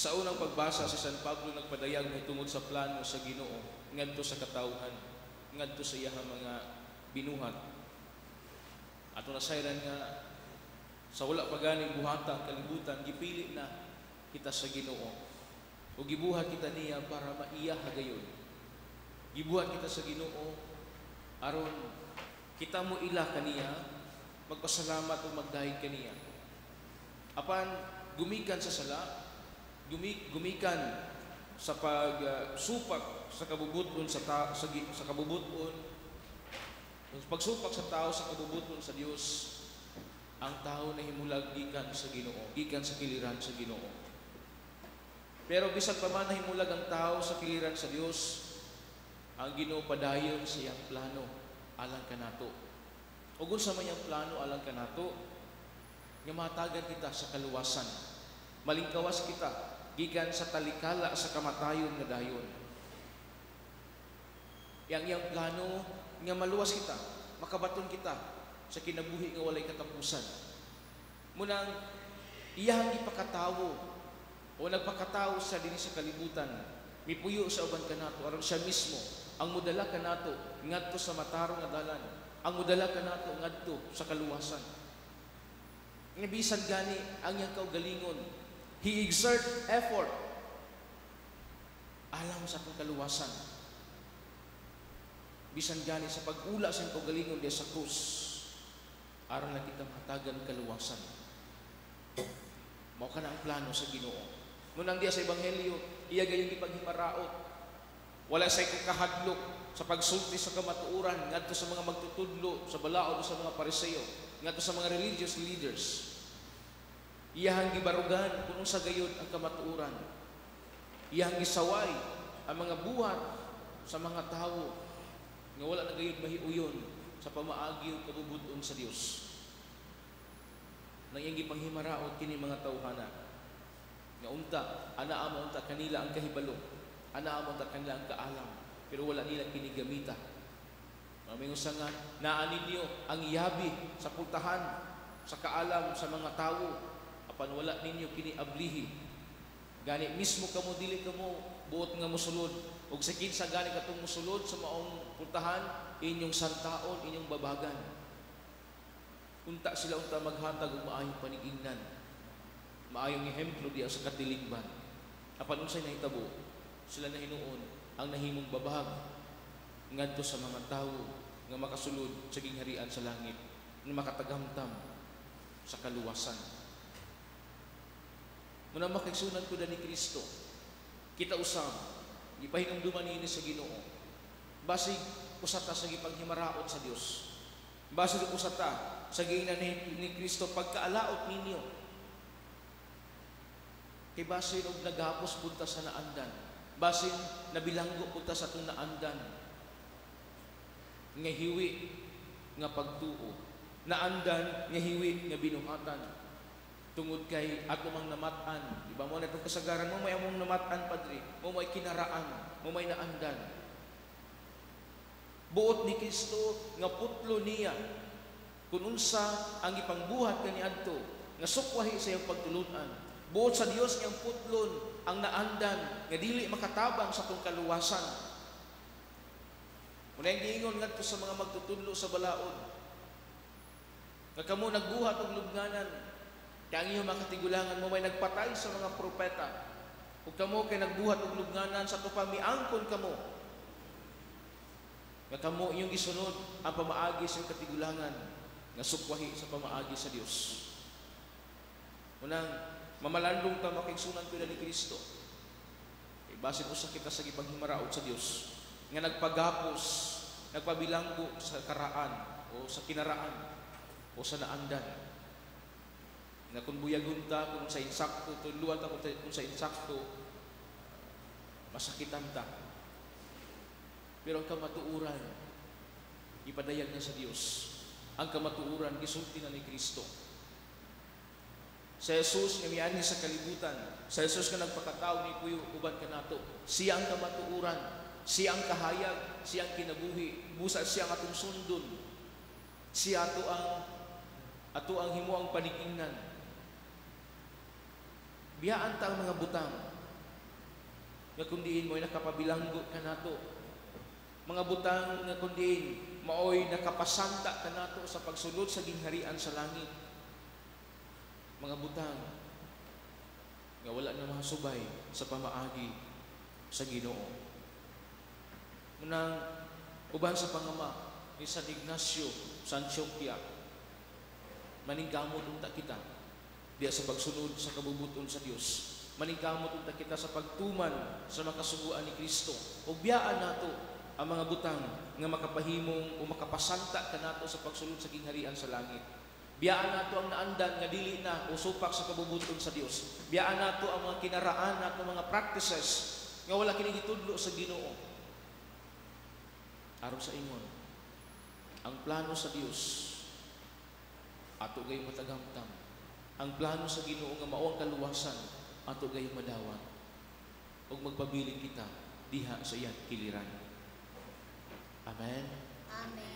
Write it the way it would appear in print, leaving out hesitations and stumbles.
Sa unang pagbasa, si San Pablo nagpadayag mahitungod sa plano sa Ginoo ngadto sa katawhan, ngadto sa iyang mga binuhat. Ato nasayran nga sa wala pa gani buhata ang kalibutan, gipili na kita sa Ginoo. O gibuhat kita niya para maiya hagayon. Gibuhat kita sa Ginoo aron kita mo ila kaniya, magpasalamat o magdahig kaniya. Apan gumikan sa sala, gumikan sa pagsupak sa kabubuton sa, ta, sa, sa kabubuton, pagsupak sa tao sa kabubuton sa Dios, ang tao nahimulag gikan sa Ginoo, gikan sa kiliran sa Ginoo. Pero bisan pa man nahimulag ang tao sa kiliran sa Dios, ang Ginoo padayon sa iyang plano alang kanato. Ug unsa man iyang plano alang kanato? Nga mahatagan kita sa kaluwasan. Malingkawas kita gikan sa talikala sa kamatayon nga dayon. Yang iyang plano nga maluwas kita, makabaton kita sa kinabuhi nga walay katapusan. Munang iyang gipakatawo o nagpakatawo sa dinhi sa kalibutan, mipuyo sa uban kanato aron siya mismo ang modala kanato ngadto sa matarong nga dalan, ang modala kanato ngadto sa kaluwasan. Nga bisan gani ang iyang kaugalingon, he exert effort alang sa atong kaluwasan. Bisan gani sa pag-ula sa iyang kaugalingon diya sa krus, aron lang kita mahatagan kaluwasan. Mao kana ang plano sa Ginoo. Munang diya sa Ebanghelyo, iya gayong gipaghimaraot. Wala say kahadlok sa pagsulti sa kamatuoran ngadto sa mga magtutudlo sa balaod o sa mga Pariseo, ngadto sa mga religious leaders. Iyahang gibarugan kung unsa gayud ang kamatuoran. Iyahang gisaway ang mga buhat sa mga tawo nga wala na gayud mahiuyon sa pamaagi ug kabubut-on sa Dios. Nang iyang gipanghimaraot kini mga tawhana nga unta anaa mo unta kanila ang kahibalo, anaa mo unta kanila ang kaalam, pero wala nila kini gamita. Mamingon sa nga naa ninyo ang yabi sa pultahan sa kaalam sa mga tawo, apan wala ninyo kini ablihi. Gani mismo kamo dili kamo buot nga mosulod, ug sa kinsa gani katong mosulod sa maong pultahan, inyong santaon, inyong babagan. Unta sila unta maghatag og maayong panigingnan, maayong ehemplo diya sa katilingban. Apan unsay nahitabo? Sila na hinuon ang nahimong babag ngadto sa mga tawo nga makasulod sa gingharian sa langit, nga makatagamtam sa kaluwasan. Muna makaigsunan ko ni Kristo, kita usab gipahinumduman niini sa Ginoo. Basig usa ta sa gipanghimaraot sa Dios. Basig usa ta sa giingnan ni Kristo, "Pagkaalaot ninyo." Kay basin og nagapos punta sa naandan. Basin nabilanggo punta sa atong naandan nga hiwi nga pagtuo. Naandan nga hiwi nga binuhatan. Tungod kay ato mang namat-an, di ba mo na itong kasagaran mo may among namat-an, Padre, mo may kinaraan, mo may naandan. Buot ni Kristo nga putlo niya kung unsa ang ipangbuhat kaniadto nga sukwahi sa iyang pagtulunan. Buot sa Dios niyang putlon ang naandan nga dili makatabang sa atong kaluwasan. Muna yung giingon ngadto sa mga magtutudlo sa balaod nga kamo nagbuhat og lubnganan, kay ang inyong mga katigulangan mo may nagpatay sa mga propeta. Ug kamo kay nagbuhat og lubnganan, sa tupa miangkon kamo nga kamo inyong gisunod ang pamaagi sa inyong katigulangan nga sukwahi sa pamaagi sa Dios. Unang mamalandong ta, makaigsunan ko ni Kristo. Kay basin usa kita sa gipanghimaraot sa Dios nga nagpagapos, nagpabilanggo sa karaan o sa kinaraan o sa naandan. Nga kung buyagon ta kung sa insakto, tudluan ta kung sa insakto, masakitan ta. Pero ang kamatuoran, ipadayag na sa Dios. Ang kamatuoran, gisulti na ni Kristo. Sa Jesus nga mianhi sa kalibutan, sa Jesus nga nagpakatao ni puyo uban kanato, siya ang kamatuoran, siya ang kahayag, siya ang kinabuhi, busa siya ang atong sundon. Siya ato ang himuang panigingnan. Biyaan ta ang mga butang nga kundiin mo'y nakapabilanggo kanato. Mga butang nga kundiin maoy nakapasanta kanato sa pagsulod sa gingharian sa langit. Mga butang nga wala na mahasubay sa pamaagi sa Ginoo. Munang uban sa pangama ni San Ignacio sa Antioquia, maningkamot unta kita diya sa pagsunod sa kabubut-on sa Dios. Maningkamot unta kita sa pagtuman sa makasuguan ni Kristo. Ug biyaan nato ang mga butang nga makapahimong o makapasanta kanato sa pagsulod sa gingharian sa langit. Biyaan nato ang naandan nga dili na o supak sa kabubut-on sa Dios. Biyaan nato ang mga kinaraan nato, mga practices nga wala kini gitudlo sa Ginoo. Aron sa ingon, ang plano sa Dios ato gayong matagamtam. Ang plano sa Ginoo nga mao ang kaluwasan ato gayong madawat. Ug magpabilin kita diha sa iyang kiliran. Amen. Amen.